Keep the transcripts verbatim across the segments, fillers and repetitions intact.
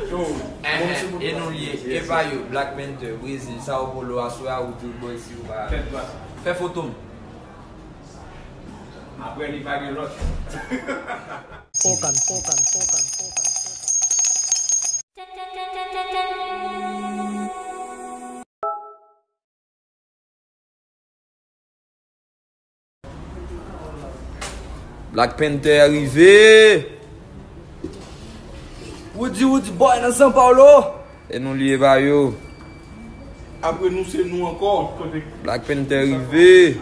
Enhen, e nou l ye, e pa yo, Black Panther, Brezil, Sao Paulo, aswè a, ou di w bò isi, ou pa. Fè foto m. Apre li pa gen lòt. Okan, okan, okan, okan, okan. Black Panther rive! Woody, Woody boy nan São Paulo! E nou l ye ba yo. Apre nou, se nou ankò. Black Panther rive!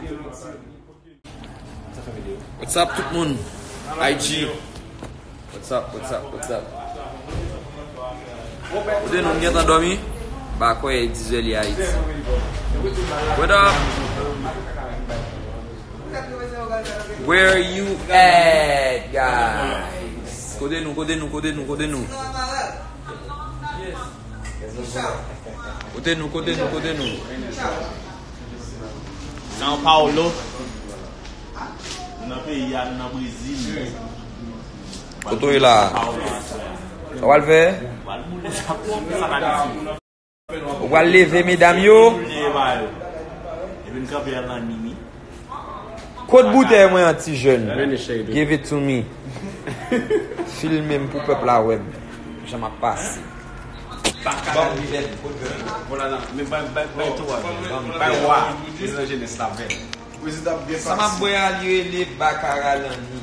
What's up, tout moun? I G. What's up, what's up, what's up? Kote nou, n gentan dòmi? M pa kwè e dizè li Ayiti. What up? Where you at, guys? Kote nou, kote nou, kote nou, kote nou? Kote nou, kote nou, kote nou? São Paulo. Nou nan peyi a, nou nan Brezil. Kote w ye la? São Paulo, aswè a. Sa w al fè? W al boule sa pou sa pa di. Ou pral leve medam yo? Boule ba yo. Epi n kanpe al nan nini. Kot boutèy mwen an, ti jèn? Give it to me. Filme m pou pèp la wè m jan m ap pase. Ban m vè m, kot vè m? Vwala la, men bay, bay, bay tou a vè m. Bay wa, prezidan jenès la vè m. Sa m ap bwè a, li rele Baccarat Lanni.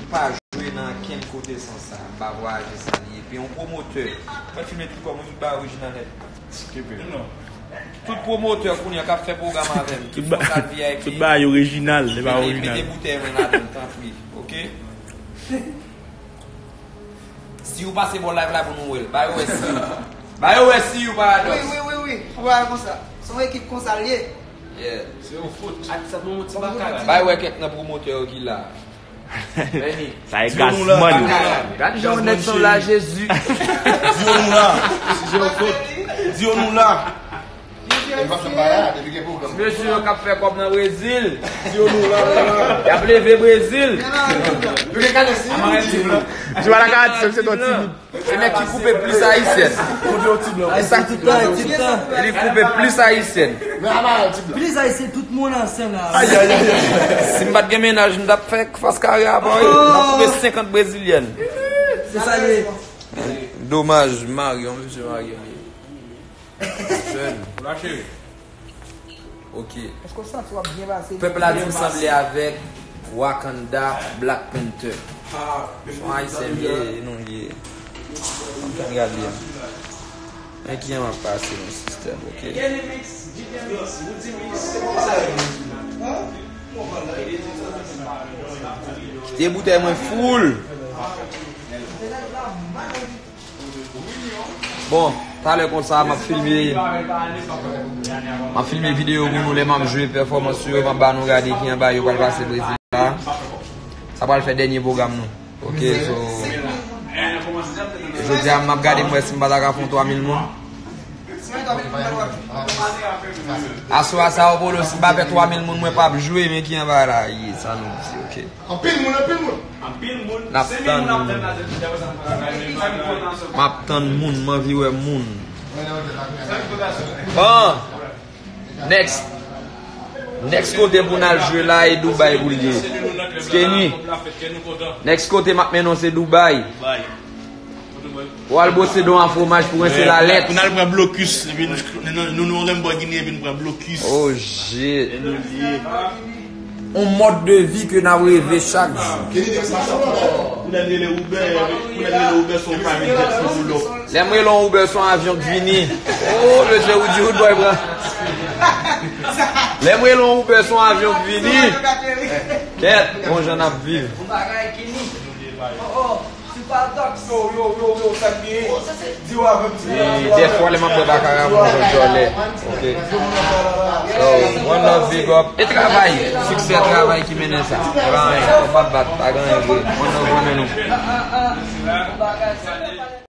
M pa jwe nan kenn kote san sa. M pa vwayaje san li. Epi yon pwomotè. Mwen filme tout kò mwen, tout bagay orijinal nèt. Tout pwomotè kounye a k ap fè pwogram avè m, ki fè yon sal V I P, tout bagay orijinal, li pa orijinal. Mete, mete boutèy mwen ladan l, tanpri, oke? Si w pase bò live la pou nou wè l, ba yo wè si, ba yo wè si yo pa. Wi, wi, wi, wi. Fò bagay konsa. Se yon ekip konsa l ye. Yeah. Se yon fout. Atis ap yon ti baka la. Ba yo wè kèk nan pwomotè yo ki la. Sa e Gasman. Gad jan yon nèg sanble a Jezi. Di yo nou la. Di yo nou la. Mesye yo k ap fè kòb nan Brezil. Di yo nou la, la, la. Y ap leve Brezil. Di yo la ka di, se yon timid. Se nèg ki koupe plis ayisyèn. Li koupe plis ayisyèn. Plis ayisyen, tout moun ansanm la. Si m pa t gen mennaj, m t ap fè fas kare avè w. M ap koupe senkant brezilyèn. Se sa l ye. Domaj, mari, yon mesye mari, li ye. Jèn. Ok. Èske w santi w ap byen pase? Pèp la di m sanble avèk Wakanda, Black Panther. Son ayisyen m ye, e nou l ye. Ann gade. Men kijan m ap pase nan sistèm, ok? Te boutèy mwen full. Bon, talè konsa, m ap filme, m ap filme videyo pou nou lè m ap jwe pèfòmans yo, m ap ba nou gade ki anba yo pral pase Brezil la. Sa pral fè dènye pwogram nou. Ok, so, jodi a, m ap gade, m wè si m pa ta ka fè yon twa mil moun. Aswè a, Sao Paulo, si m pa fè twa mil moun, mwen p ap jwe, men ki anba la, ye, sa nou di, ok. Anpil moun, anpil moun. Anpil moun. N ap tann moun. M ap tann moun, m anvi wè moun. Bon. Next. Next kote pou n al jwe la e Dubai pou l ye. Skenny. Next kote m ap mennen w se Dubai. Ou al bwose don a fwomaj pou rense lalèt. Pou n al pran blokis, epi nou, nou, nou, nou Lamborghini, epi nou pran blokis. Oh, shit. E nou liye. On mode de vie ke n ap reve chak jou. Pou nèg rele Uber, pou nèg rele Uber, se yon private jet pou boulò. Lè m rele yon Uber, se yon avyon k vini. Oh, mesye, ou di Rude Boy pran. Lè m rele yon Uber, se yon avyon k vini. Kèt, bon jan n ap viv. Yo, yo, yo, yo, sa k genyen? Di w avè m ti bagay. E dèfwa, lè m ap bwè bakara, m jwenn dòlè. Ok. So, one love, big up. E travay. Siksè, travay ki mennen sa. E pa anyen. Kòb ap bat, pa gen anyen vre. One love, one love.